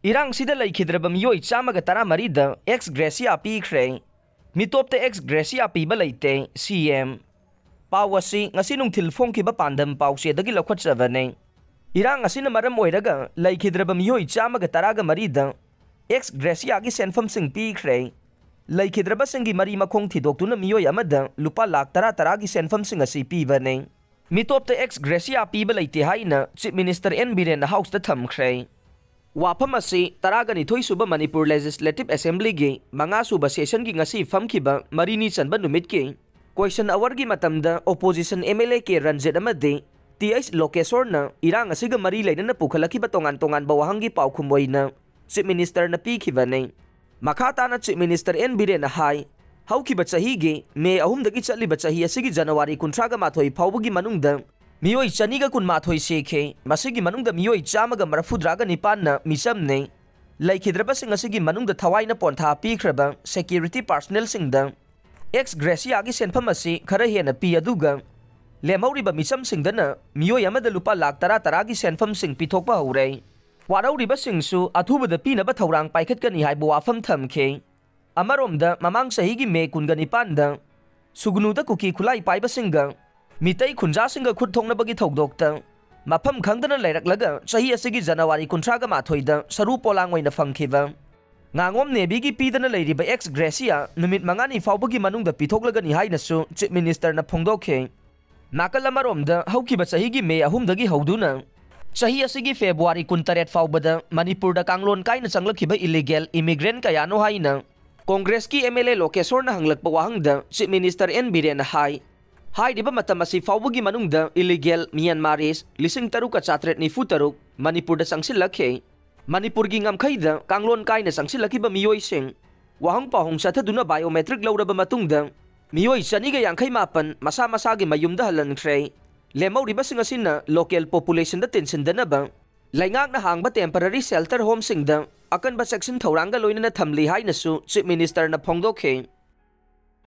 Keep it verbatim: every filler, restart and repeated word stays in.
ꯏꯔꯥꯡꯁꯤꯗ ꯂꯩꯈꯤꯗ꯭ꯔꯕ ꯃꯤꯑꯣꯏ ꯆꯥꯝꯃꯒ ꯇꯔꯥꯃꯔꯤꯗ ex gratia ꯄꯤꯈ꯭ꯔꯦ꯫ ꯃꯤꯇꯣꯞꯇ ex gratia ꯄꯤꯕ ꯂꯩꯇꯦ, ꯁꯤ ꯑꯦꯝ꯫ ꯄꯥꯎ ꯑꯁꯤ ꯉꯁꯤ ꯅꯨꯡꯊꯤꯜ ꯐꯣꯡꯈꯤꯕ ꯄꯥꯟꯗꯝ ꯄꯥꯎꯆꯦꯗꯒꯤ ꯂꯧꯈꯠꯆꯕꯅꯤ꯫ ꯏꯔꯥꯡ ꯑꯁꯤꯅ ꯃꯔꯝ ꯑꯣꯏꯔꯒ ꯂꯩꯈꯤꯗ꯭ꯔꯕ ꯃꯤꯑꯣꯏ ꯆꯥꯝꯃꯒ ꯇꯔꯥꯒ ꯃꯔꯤꯗ ex gratiaꯒꯤ ꯁꯦꯟꯐꯝꯁꯤꯡ ꯄꯤꯈ꯭ꯔꯦ꯫ ꯂꯩꯈꯤꯗ꯭ꯔꯕꯁꯤꯡꯒꯤ ꯃꯔꯤ ꯃꯈꯣꯡ ꯊꯤꯗꯣꯛꯇꯨꯅ ꯃꯤꯑꯣꯏ ꯑꯃꯗ ꯂꯨꯄꯥ ꯂꯥꯈ ꯇꯔꯥ ꯇꯔꯥꯒꯤ ꯁꯦꯟꯐꯝꯁꯤꯡ ꯑꯁꯤ ꯄꯤꯕꯅꯤ꯫ ꯃꯤꯇꯣꯞꯇ ex gratia ꯄꯤꯕ ꯂꯩꯇꯦ ꯍꯥꯏꯅ Chief Minister N ꯕꯤꯔꯦꯟꯅ Houseꯇ ꯊꯝꯈ꯭ꯔꯦ꯫ ꯋꯥꯐꯝ ꯑꯁꯤ ꯇꯔꯥꯒ ꯅꯤꯊꯣꯏ ꯁꯨꯕ ꯃꯅꯤꯄꯨꯔ Legislative Assemblyꯒꯤ ꯃꯉꯥ ꯁꯨꯕ sessionꯒꯤ ꯉꯁꯤ ꯐꯝꯈꯤꯕ ꯃꯔꯤꯅꯤ ꯆꯟꯕ ꯅꯨꯃꯤꯠꯀꯤ question hourꯒꯤ ꯃꯇꯝꯗ opposition MLA ꯀꯦ ꯔꯟꯖꯤꯠ ꯑꯃꯗꯤ ꯇꯤ ꯑꯩꯆ ꯂꯣꯀꯦꯁꯣꯔꯅ ꯏꯔꯥꯡ ꯑꯁꯤꯒ ꯃꯔꯤ ꯂꯩꯅꯅ ꯄꯨꯈꯠꯂꯛꯈꯤꯕ ꯇꯣꯉꯥꯟ ꯇꯣꯉꯥꯟꯕ ꯋꯥꯍꯪꯒꯤ ꯄꯥꯎꯈꯨꯝ ꯑꯣꯏꯅ Chief Ministerꯅ ꯄꯤꯈꯤꯕꯅꯤ꯫ ꯃꯈꯥ ꯇꯥꯅ Chief Minister N ꯕꯤꯔꯦꯟꯅ ꯍꯥꯏ, ꯍꯧꯈꯤꯕ ꯆꯍꯤꯒꯤ ꯃꯦ ꯑꯍꯨꯝꯗꯒꯤ ꯆꯠꯂꯤꯕ ꯆꯍꯤ ꯑꯁꯤꯒꯤ ꯖꯅꯋꯥꯔꯤ ꯀꯨꯟꯊ꯭ꯔꯥꯒ ꯃꯥꯊꯣꯏ ꯐꯥꯎꯕꯒꯤ ꯃꯅꯨꯡꯗ ꯃꯤꯑꯣꯏ ꯆꯅꯤꯒ ꯀꯨꯟꯃꯥꯊꯣꯏ ꯁꯤꯈꯤ꯫ ꯃꯁꯤꯒꯤ ꯃꯅꯨꯡꯗ ꯃꯤꯑꯣꯏ ꯆꯥꯝꯃꯒ ꯃꯔꯐꯨꯇꯔꯥꯒ ꯅꯤꯄꯥꯟꯅ ꯃꯤꯆꯝꯅꯤ꯫ ꯂꯩꯈꯤꯗ꯭ꯔꯕꯁꯤꯡ ꯑꯁꯤꯒꯤ ꯃꯅꯨꯡꯗ ꯊꯋꯥꯏꯅ ꯄꯣꯟꯊꯥ ꯄꯤꯈ꯭ꯔꯕ security personnelꯁꯤꯡꯗ ex gratiaꯒꯤ ꯁꯦꯟꯐꯝ ꯑꯁꯤ ꯈꯔ ꯍꯦꯟꯅ ꯄꯤ, ꯑꯗꯨꯒ ꯂꯦꯝꯍꯧꯔꯤꯕ ꯃꯤꯆꯝꯁꯤꯡꯗꯅ ꯃꯤꯑꯣꯏ ꯑꯃꯗ ꯂꯨꯄꯥ ꯂꯥꯈ ꯇꯔꯥ ꯇꯔꯥꯒꯤ ꯁꯦꯟꯐꯝꯁꯤꯡ ꯄꯤꯊꯣꯛꯄ ꯍꯧꯔꯦ꯫ ꯋꯥꯔꯧꯔꯤꯕꯁꯤꯡꯁꯨ ꯑꯊꯨꯕꯗ ꯄꯤꯅꯕ ꯊꯧꯔꯥꯡ ꯄꯥꯏꯈꯠꯀꯅꯤ ꯍꯥꯏꯕ ꯋꯥꯐꯝ ꯊꯝꯈꯤ꯫ ꯑꯃꯔꯣꯝꯗ, ꯃꯃꯥꯡ ꯆꯍꯤꯒꯤ ꯃꯦ ꯀꯨꯟꯒ ꯅꯤꯄꯥꯟꯗ ꯁꯨꯒꯅꯨꯗ ꯀꯨꯀꯤ ꯈꯨꯠꯂꯥꯏ ꯄꯥꯏꯕꯁꯤꯡꯒ ꯃꯤꯇꯩ ꯈꯨꯟꯖꯥꯁꯤꯡꯒ ꯈꯨꯠ ꯊꯣꯛꯅꯕꯒꯤ ꯊꯧꯗꯣꯛꯇ ꯃꯐꯝ ꯈꯪꯗꯅ ꯂꯩꯔꯛꯂꯒ ꯆꯍꯤ ꯑꯁꯤꯒꯤ ꯖꯅꯋꯥꯔꯤ ꯀꯨꯟꯊ꯭ꯔꯥꯒ ꯃꯥꯊꯣꯏꯗ ꯁꯔꯨ ꯄꯣꯂꯥꯡ ꯑꯣꯏꯅ ꯐꯪꯈꯤꯕ ꯉꯥꯉꯣꯝ ꯅꯦꯕꯤꯒꯤ ꯄꯤꯗꯅ ꯂꯩꯔꯤꯕ ex gratia ꯅꯨꯃꯤꯠ ꯃꯉꯥꯅꯤ ꯐꯥꯎꯕꯒꯤ ꯃꯅꯨꯡꯗ ꯄꯤꯊꯣꯛꯂꯒꯅꯤ ꯍꯥꯏꯅꯁꯨ Chief Ministerꯅ ꯐꯣꯡꯗꯣꯛꯈꯤ꯫ ꯅꯥꯀꯜ ꯑꯃꯔꯣꯝꯗ, ꯍꯧꯈꯤꯕ ꯆꯍꯤꯒꯤ ꯃꯦ ꯑꯍꯨꯝꯗꯒꯤ ꯍꯧꯗꯨꯅ ꯆꯍꯤ ꯑꯁꯤꯒꯤ ꯐꯦꯕ꯭ꯔꯨꯋꯥꯔꯤ ꯀꯨꯟꯇꯔꯦꯠ ꯐꯥꯎꯕꯗ ꯃꯅꯤꯄꯨꯔꯗ ꯀꯥꯡꯂꯣꯟ ꯀꯥꯏꯅ ꯆꯪꯂꯛꯈꯤꯕ illegal immigrant ꯀꯌꯥꯅꯣ ꯍꯥꯏꯅ ꯀꯣꯡꯒ꯭ꯔꯦꯁꯀꯤ MLA ꯂꯣꯀꯦꯁꯣꯔꯅ ꯍꯪꯂꯛꯄ ꯋꯥꯍꯪꯗ Chief Minister N ꯕꯤꯔꯦꯟꯅ ꯍꯥꯏ, ꯍꯥꯏꯔꯤꯕ ꯃꯇꯝ ꯑꯁꯤ ꯐꯥꯎꯕꯒꯤ ꯃꯅꯨꯡꯗ illegal Myanmaris ꯂꯤꯁꯤꯡ ꯇꯔꯨꯛꯀ ꯆꯥꯇ꯭ꯔꯦꯠ ꯅꯤꯐꯨ ꯇꯔꯨꯛ ꯃꯅꯤꯄꯨꯔꯗ ꯆꯪꯁꯤꯜꯂꯛꯈꯤ꯫ ꯃꯅꯤꯄꯨꯔꯒꯤ ꯉꯝꯈꯩꯗ ꯀꯥꯡꯂꯣꯟ ꯀꯥꯏꯅ ꯆꯪꯁꯤꯜꯂꯛꯈꯤꯕ ꯃꯤꯑꯣꯏꯁꯤꯡ ꯋꯥꯍꯪ ꯄꯥꯎꯍꯪ ꯆꯠꯊꯗꯨꯅ biometric ꯂꯧꯔꯕ ꯃꯇꯨꯡꯗ ꯃꯤꯑꯣꯏ ꯆꯅꯤꯒ ꯌꯥꯡꯈꯩ ꯃꯥꯄꯟ ꯃꯁꯥ ꯃꯁꯥꯒꯤ ꯃꯌꯨꯝꯗ ꯍꯜꯍꯟꯈ꯭ꯔꯦ꯫ ꯂꯦꯝꯍꯧꯔꯤꯕꯁꯤꯡ ꯑꯁꯤꯅ local populationꯗ ꯇꯤꯟꯁꯤꯟꯗꯅꯕ ꯂꯩꯉꯥꯛꯅ ꯍꯥꯡꯕ temporary shelter homeꯁꯤꯡꯗ ꯑꯀꯟꯕ ꯆꯦꯛꯁꯤꯟ ꯊꯧꯔꯥꯡꯒ ꯂꯣꯏꯅꯅ ꯊꯝꯂꯤ ꯍꯥꯏꯅꯁꯨ Chief Ministerꯅ ꯐꯣꯡꯗꯣꯛꯈꯤ꯫